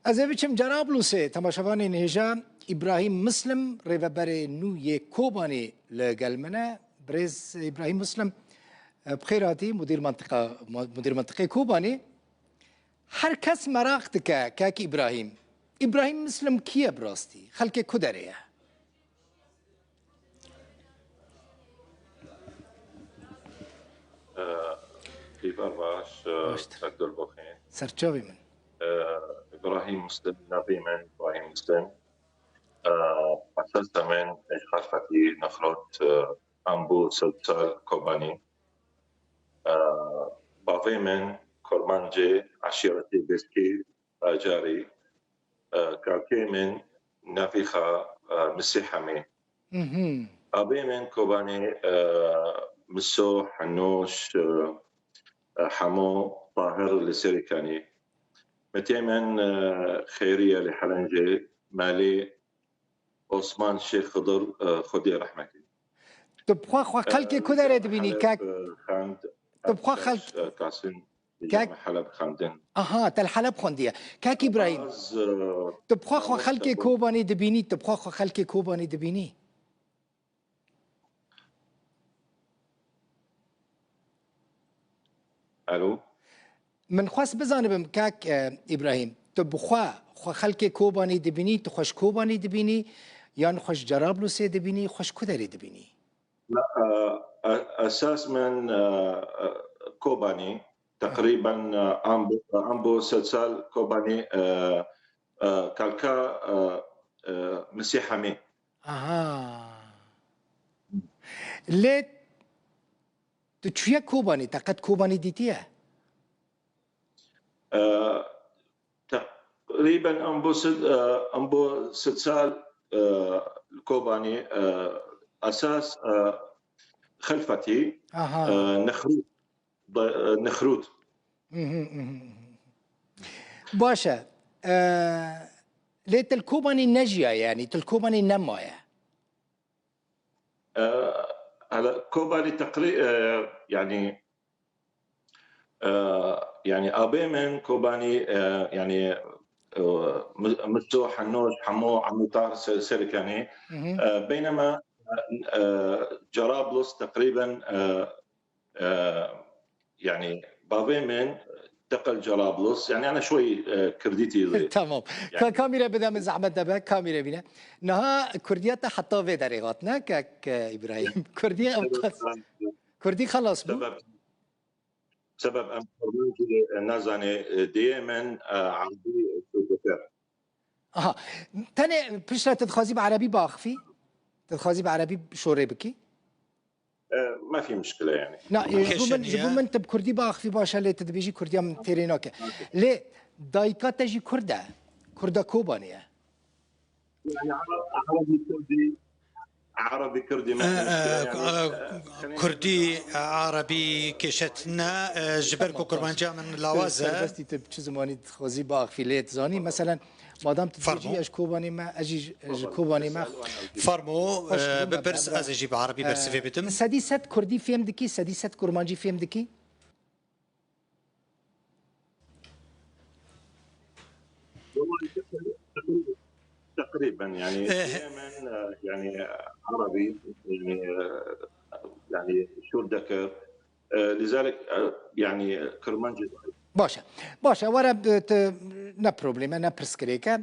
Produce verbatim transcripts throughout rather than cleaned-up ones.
Ez ê biçim Cerablusê, temaşevanên hêja. Îbrahîm Muslim, rêveberê nû yê Kobanê li gel min e. Birêz Îbrahîm Muslim, e, bi xêr hatî, mudîr mantiqa, mudîr mantiqê Kobanê. Her kes meraq dike, kek Îbrahîm. Îbrahîm Muslim kî ye bi rastî? Xelkê ku derê ye? Ee, Dîbar baş, e, Baştir. Doktor Boxê. Serçavê min. Ee, Îbrahîm Muslim, navê min Îbrahîm Muslim. Ee, esas min ji Xelfetî, Nexrot, e, em bû sed sal Kobanî. Ee, bavê min Kurmancê, eşîretê Bêskî, Bajarî, e, kakê min navê xwe, e, Misî Hemî. Mhm. Abê min Kobanê, e, Miso, Henoş, e, e, Hemo, Tahir li Serêkanî. Mitê min, e, Xêriye li Helencê, Malê Osman Şêx Xidir, e, Xwedê rehmetî. Tu bi xwe xwe xelkê ku derê dibînî, Heleb, kek? E, xend, Tu bi xwe xelk- e, Kasîm. Kek- Heleb xwendin. Aha, te li Heleb xwendiye. Kek Îbrahîm, Az, e, tu bi xwe xwe xelkê Kobanê dibînî, tu bi xwe xwe xelkê Kobanê dibînî? Alo? Min xwest bizanibim, kek, e, Îbrahîm, tu bi xwe xwe xelkê Kobanê dibînî, tu xwe ji Kobanê dibînî, yan xwe ji Cerablusê dibînî, xwe ji ku derê dibînî? Na, e, e, esas min, e, e, Kobanî, teqrîben, e, em bo, em bo sed sal Kobanî, e, e, kalka, e, e, Misî Hemî. Aha. Lê tu çûye Kobanî, te qet Kobanî dîtiye? E, Teqrîben em bo sed, e, em bo sed sal, e, li Kobanî, e, esas, e, Xelfetî, Aha. e, Nexrût, da-, e, Nexrût. Mhm, mhm, mhm. Baş e. E, lê tu li Kobanî nejiyaye, yanî tu li Kobanî nemaye? E, hele Kobanî teqrî-, e, yanî, e, yanî abê min Kobanî, e, yanî, e, Mi-, Misto, Henoş, Hemo, Emîtar, Se-, Serêkanî. Mhm. E, beynema, e, Cerablus teqrîben, e, e, yanî bavê min teqel Cerablus, yanî ana şoy, e, kirdîtî. Tamam. Yani. Ka-, kamîre bide min zehmet de be, kamîre bîne. Niha kurdiya te heta vê derê hat, ne kek, e, Îbrahîm? Kurdiya ew qas. Kurdî xelas bû. Sebeb, sebeb em kurmancî, e, nazane, e, diyê min, e, erbî, e, dikir. Aha. Tenê piştre tu dixwazî bi erebî biaxifî? Tu dixwazî bi erebî şorê bikî? E, ma fî mişkile yani. Na, e, ji bo min, ji bo min tu bi kurdî biaxifî baş e, lê tu dibêjî kurdiya min têrê nake. Lê dayika te jî kurd e. Kurda Kobanê ye. Yani Arab-, Arabî Kurdî, Arabî Kurdî ma fî mişkile yani. E, e, Kurdî, e, Arabî kêşet ne, e, ji ber ku kurmanciya min lawaz e. Serbestî tu bi çi zimanî dixwazî biaxifî lê dizanî. Meselen, madam tu dibêjî ez ji Kobanê me, ez jî ji, ji Kobanê me. Fermo, e, bipirs, ez ê jî bi erebî bersivê bidim. Sedî sed kurdî fêm dikî, sedî sed kurmancî fêm dikî? Teqrîben, yani, hemen, e, yani, Arabî, yani, e, yani, şûr dikir. E, lizalik, e, yani, Kurmancî. Baş e. Baş e, were, e, tu ne probleme, ne pirsgirêke.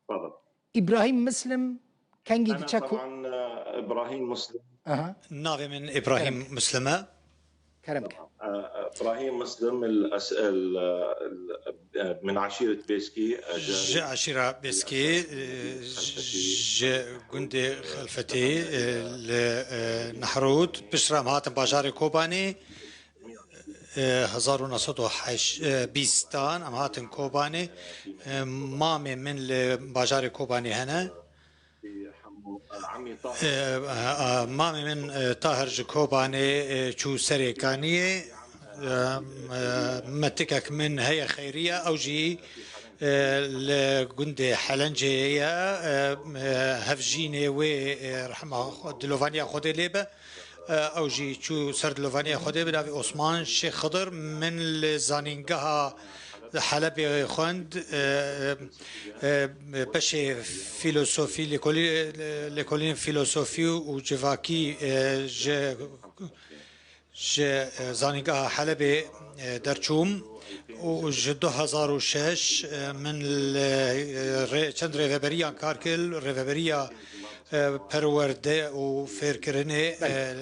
Pardon. Îbrahîm Muslim kengî diçe ku? Ana, taban, e, Îbrahîm Muslim. Aha. Navê min Îbrahîm Muslim e. Kerem ke. E, e, Îbrahîm Muslim, el, es-, el, e, el, e, min eşîret Bêskî, e, ji eşîra Bêskî, e, ji gundê Xelfetî, e, li, e, Nehrûd. Piştre em hatin bajarê Kobanê. E, hezar û neh sed û heşt, e, bîstan em hatin Kobanê. E, mamê min li bajarê Kobanê hene. E, e, e, mamê min, e, Tahir ji Kobanê, e, çû Serêkaniyê. E, e, metikek min heye Xeyriye, ew jî, e, li gundê Helenceyê ye. E, e, hevjînê wê, e, rehma xwe, dilovaniya Xwedê lê be. E, ew jî çû ser dilovaniya Xwedê bi navê Osman Şêx Xidir. Min li zanîngeha, Helebê xwend, e, e, beşê fîlosofî, lêkolî-, lêkolînên fîlosofî û civakî, e, ji, ji, e, Zanîngeha Helebê, e, derçûm û ji du hezar û şeş, e, min li, e, rê-, çend rêveberiyan kar kir, rêveberiya, e, perwerde û fêrkirinê, e,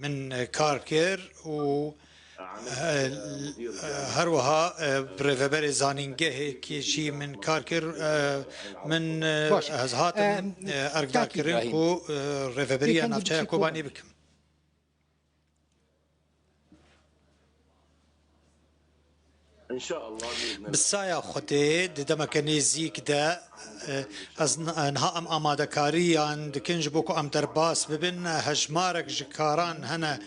min kar kir û Her wiha, e, bi rêveberê zanîngehekî jî min kar kir. E, min, e, Baş. ez hatim, E, e, erkdar Kak kirin Îbrahîm, ku, e, rêveberiya pêkengî navçeya biçî Kobanê Kobanê bikim. Bi saya Xwedê di demeke nêzîk de, e, ez n-, niha em amadekariyan dikin ji bo ku em derbas bibin. Hejmarek ji karan hene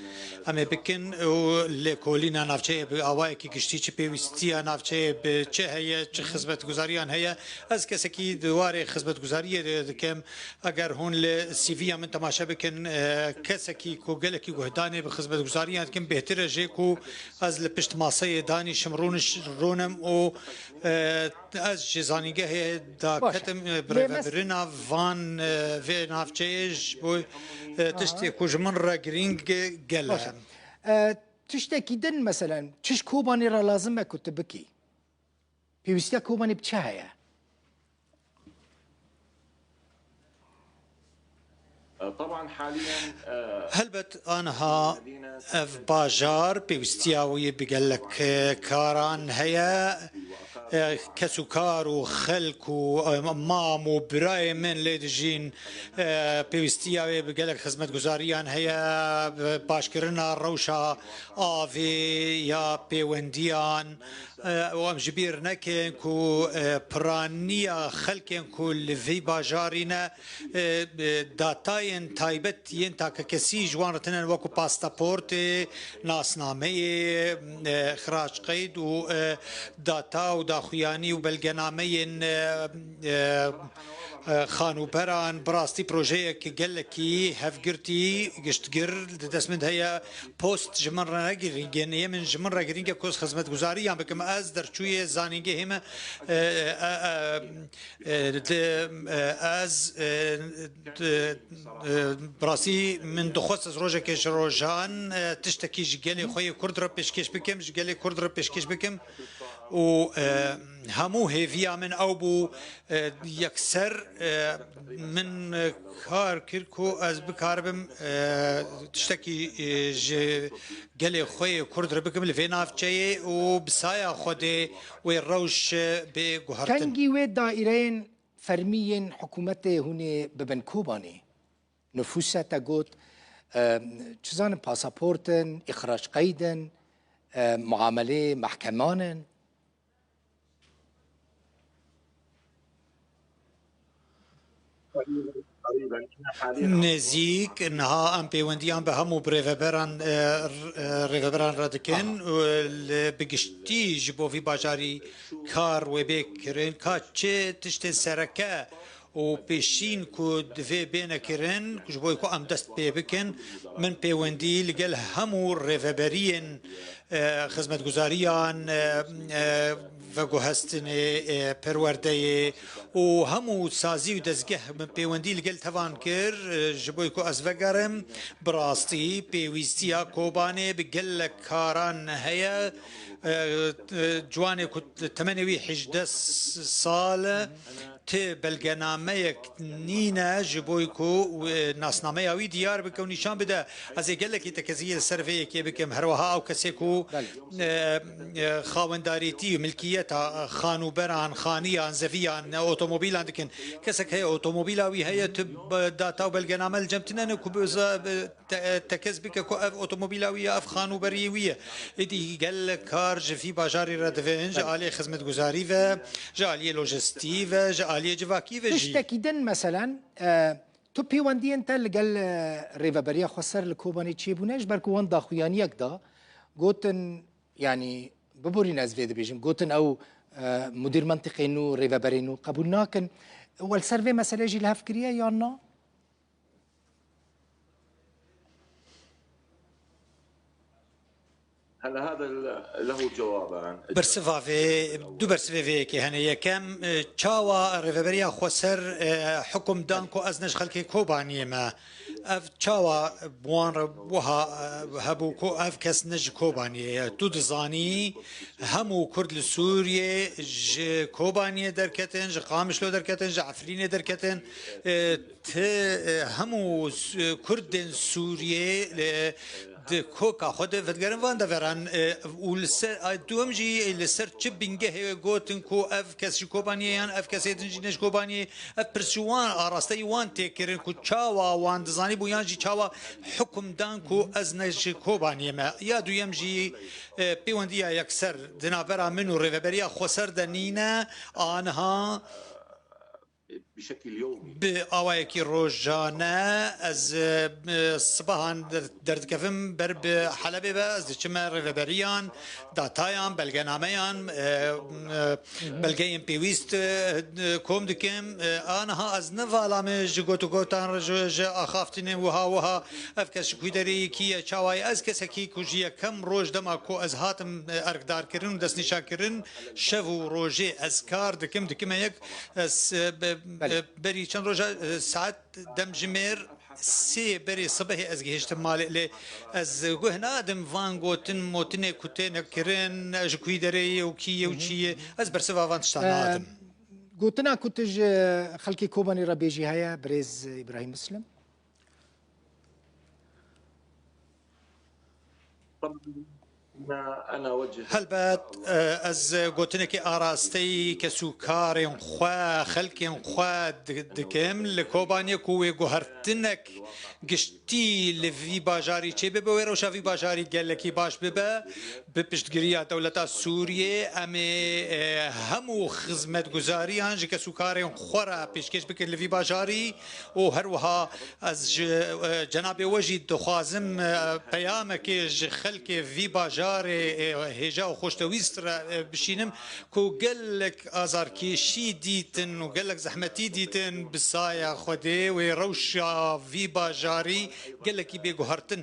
em ê bikin û lêkolîna navçeyê bi awayekî giştî, çi pêwîstiya navçeyê bi çi heye, çi xizmetguzariyan heye. Ez kesekî di warê xizmetguzariyê de dikim. Eger hûn li C V'ya min temaşe bikin, e, kesekî ku gelekî guhdanê bi xizmetguzariyan dikin, bêhtir e jê ku ez li pişt maseyê danîşim, rûniş-, rûnim û, e, ez ji zanîngehê Baş e. daketim, e, bi Lê mes- rêvebirina van, e, vê navçeyê ji bo, e, tiştê ku ji min re girîng e, gel Baş e. e. E, tiştekî din, meselen, çi ji Kobanê re lazim e ku tu bikî? Pêwîstiya Kobanê bi çi heye? Helbet aniha ev bajar pêwîstiya wî bi gelek, e, karan heye. E, kes û kar û xelk û, e, mam û birayê min lê dijîn, e, pêwîstiya wê bi gelek xizmetguzariyan heye, bi başkirina rewşa avê ya pêwendiyan, e, û em ji bîr nekin ku, e, piraniya xelkên ku li vî bajarî ne, e, e, datayên taybet yên takekesî ji wan re tinen, wekû pasaportê, nasnameyê, e, xirac qeyd û, e, data û daxuyanî û belgenameyên, e, e, e, xanûberan. Bi rastî projeyek gelekî hevgirtî, giştgir di dest min de heye. Post ji min re ne girîng e, yê min ji min re girîng e ku ez xizmetguzariyan bikim. Ez derçûyê zanîngehê me, e, e, e, e, di, e, ez, e, di, e, bi rastî min dixwest ez rojekê ji rojan, e, tiştekî ji gelê xwe yê Kurd re pêşkêş bikim, ji gelê Kurd re pêşkêş bikim û, e, hemû hêviya min ew bû, e, yekser, e, min, e, kar kir ku ez bikaribim, e, tiştekî, e, ji gelê xwe yê Kurd re bikim li vê navçeyê û bi saya Xwedê wê rewş, e, bê guhertin. Kengî wê daîreyên fermî yên hikûmetê hûn ê bibin Kobanê? Nifûse te got, e, çi zanim, pasaport in, îxrac qeyd in, e, muameleyê mehkeman in. Nêzîk niha em pêwendiyan bi hemû birêveberan, e, r-, e, rêveberan re dikin û li bi giştî ji bo vî bajarî kar wê bê kirin, ka çi tiştên sereke û pêşîn ku divê bêne kirin, ji bo ku em dest pê bikin, min pêwendî li gel hemû rêveberiyên, e, xizmetguzariyan, e, e, veguhestinê, e, perwerdeyê û hemû sazî û dezgeh min pêwendî li gel tevan kir, e, ji bo ku ez vegerim, bi rastî pêwîstiya Kobanê bi gelek karan heye, e, e, ciwanê ku temenê wî hejdeh sal e, ti belgenameyek nîne ji bo ku, e, nasnameya wî diyar bike û nîşan bide. Ez ê gelekî tekeziyê li ser vê yekê bikim. Her wiha ew kesê ku, Belê. e, e, xawendarîtî, milkiyeta xanûberan, xaniyan, zeviyan, otomobîlan dikin. Kesek heye otomobîla wî heye, tu, e, data û belgename li cem tine ne ku bi za-, bi te-, tekez bike ku ev otomobîla wî ye, ev xanûberiyê wî ye. Êdî gelek kar ji vî bajarî re divin, ji aliyê xizmetguzarî ve, ji aliyê lojistî ve, ji aliyê civakî ve jî. Tiştekî din, meselen, e, tu pêwendiyên te li gel, e, rêveberiya xweser li Kobanê çêbûne, ji ber ku wan daxuyaniyek da, gotin, yanî, biborîne ez vê dibêjim, gotin ew, e, mudîr mentiqê nû, rêveberê nû qebûl nakin. We li ser vê meselê jî li hev kiriye yan na? هلا هذا ال- له جوابان. Bersiva vê, du bersivê vê yekê hene. Yekem, e, çawa Rêveberiya Xweser, e, hukum dan ku ez ne ji xelkê Kobaniyê me? Ev çawa bi wan re wiha, e, hebû ku ev kes ne ji Kobaniyê ye? Tu dizanî hemû Kurd li Sûriyê ji Kobaniyê derketin, ji Qamişlo derketin, ji Efrînê derketin. E, Ti, e, hemû s- Kurdên Sûriyê, e, di koka xwe de vedigerin van deveran, e, û li ser, a, duhem jî li ser çi bingehê gotin ku ev kes ji Kobaniyê yan ev kesê din jî ne ji Kobaniyê, ev pirs ji wan, araste yî wan tê kirin ku çawa wan dizanî bû yan jî çawa hukum dan ku ez ne ji Kobaniyê me. Ya duyem jî, e, pêwendiya yekser di navbera min û Rêveberiya Xweser de nîne, aniha بشكل يومي. Bi awayekî rojane ez, e, sibehan der- derdikevim ber bi Helebê ve, ez diçime rêveberiyan, datayan, belgenameyan, e, e, belgeyên pêwîst, e, e, kom dikim. E, aniha ez ne vala me ji gotogotan re, ji, ji axaftinên wiha wiha, ev kes ji ku derê ye, kî ye, çawa ye. Ez kesekî ku ji yekem roj dema ku ez hatim, e, erkdarkirin û destnîşankirin, şev û rojê ez kar dikim, dikime yek. Ez, e, be- Belê. e, berî çend roja, e, saet demjimêr sê berê sibehê ez gihiştim malê, lê ez guh nadim van gotin motinê ku têne kirin, ji ku derê ye û kî ye û çi ye. Ez bersiva van tiştan nadim. Gotina ku tu ji xelkê Kobanê re bêjî heye, birêz Îbrahîm Muslim? طبعا أنا أوجه Helbet, e, ez gotinekê arasteyî kesûkarên xwe, xelkên xwe di- dikim. Li Kobaniyê ku wê guhertinek giştî li vî bajarî çêbibe, wê rewşa vî bajarî gelekî baş bibe. Bi piştgiriya dewleta Sûriyê, em ê, e, hemû xizmetguzariyan ji kesûkarên xwe re pêşkêş bikin li vî bajarî û her wiha ez ji, e, cenabê we jî dixwazim, e, peyamekê ji xelkê vî bajarê, e, hêja û xweştewîst re, e, bişînim ku gelek azarkêşî dîtin û gelek zehmetî dîtin bi saya Xwedê wê rewşa vî bajarî gelekî bê guhertin.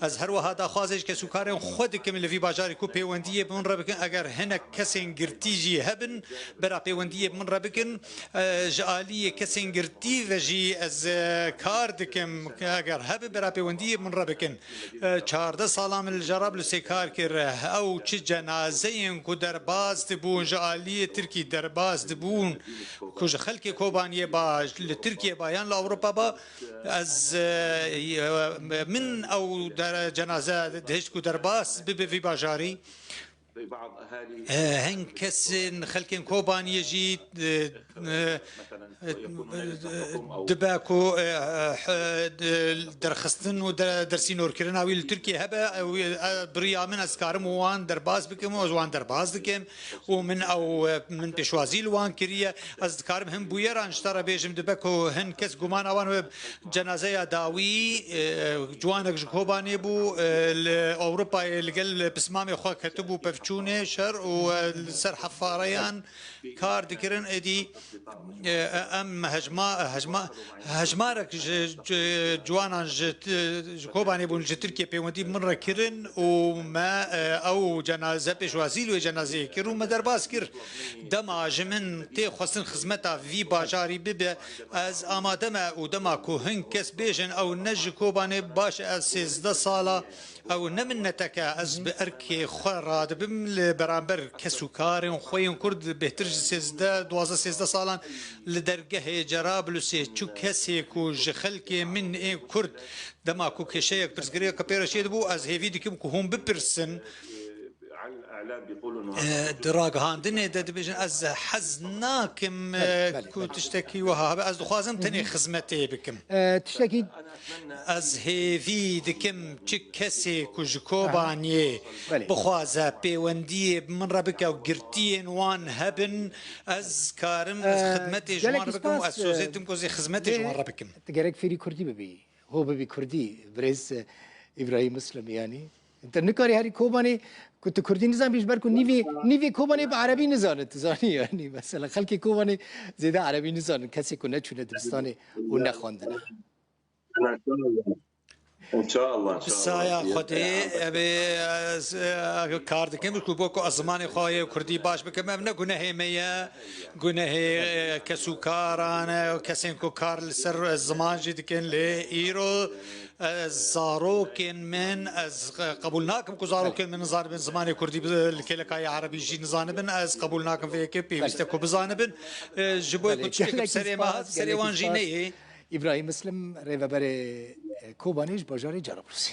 Ez her wiha daxwazê ji kesûkarên xwe dikim li vî bajarî ku pêwendiyê bi min re bikin. Eger hinek kesên girtî jî hebin, bera pêwendiyê bi min re bikin. E, ji aliyê kesên girtî ve jî ez, e, kar dikim. Eger hebin, bera pêwendiyê bi min re bikin. E, çardeh salan min li Cerablusê kar kir. Ew çi cenazeyên ku derbas dibûn, ji aliyê Tirkî derbas dibûn, ku ji xelkê Kobaniyê ba, li Tirkiyê ba yan li Ewropa ba, ez, e, min ew der- cenaze dihişt ku derbas bibe vî bajarî. بعض أهالي E, hin kesên xelkên Kobaniyê jî, e, e, مثلا يكون هنالك حكم أو dibe ku, e, e, derxistin û de- dersînorkirina wî li Tirkiyê hebe, e, wî, e, bi riya min ez karim wan derbas bikim û ez wan derbas dikim û min ew, e, min pêşwazî li wan kiriye. Ez dikarim hin bûyeran ji te re bêjim, dibe ku hin kes gumana wan we cenazeya dawî, e, ciwanek ji Kobanê bû, e, li Ewropayê li gel pismamê xwe ketibû pevçûnê şer û, e, li ser hefareyan kar dikirin. Êdî, e, em hejma, hejma, hejmarek ji, ji ciwanan ji, ji Kobanê bûn, ji Tirkiye pêwendî bi min re kirin û me, e, ew cenaze pêşwazî li wê cenazeyê kir û me derbas kir. Dema ji min tê xwestin xizmeta vî bajarî bibe, ez amade me û dema ku hin kes bêjin ew ne ji Kobanê, baş e, ez sêzdeh sala, ew ne minneteke, ez bi erkê xwe radibim li beramber kesûkarên xwe yên Kurd, bêhtir ji sêzdeh, duwazdeh sêzdeh salan li dergehê Cerablusê çû kesê ku ji xelkê min ê Kurd, dema ku kêşeyek, pirsgirêkek pê re çêdibû, ez hêvî dikim ku hûn bipirsin. على الإعلام بيقولوا إنه E, di ragihandinê de dibêjin, ez hez nakim, e, Belê, belê, ku belê. tiştekî wiha hebe, ez dixwazim tenê xizmetê bikim. E, tiştekî Ez hêvî dikim çi kesê ku ji Kobaniyê Belê. bixwaze pêwendiyê bi min re bike û girtiyên wan hebin, ez karim ez Ee, xidmetê ji gelek wan re bikim û ez spas, sozê e, dikim ku ez ê xizmetê ji lê wan re bikim. Tu gerek fêrî kurdî bibî. Ho bibî kurdî. Birêz, e, Îbrahîm Muslim yanî. Te nikarî herî Kobanê ku tu kurdî nizanbî ji ber ku nîvê, nîvê Kobanê bi erebî nizane, tu zanî yanî. Mesela xelkê Kobanê zêde erebî nizanin. Kesê ku neçûne dibistanê û nexwendine. Înşallah. Bi saya Xwedê, em ê, e, kar dikin ku bo ku ez zimanê xwe yê kurdî baş bikim. Ev ne gunehê me ye, gunehê, e, kesûkaran e, kesên ku kar li ser, e, ziman jî dikin. Lê îro, e, zarokên min, ez, e, qebûl nakim ku zarokên min nizanibin zimanê kurdî bi-, li kêleka yê erebî jî nizanibin. Ez qebûl nakim vê yekê, pêwîst e ku bizanibin. E, ji bo ku tiştek bi serê me hat, serê wan jî neyê. Îbrahîm Muslim, rêveberê, e, Kobanê ji bajarê Carablûsê.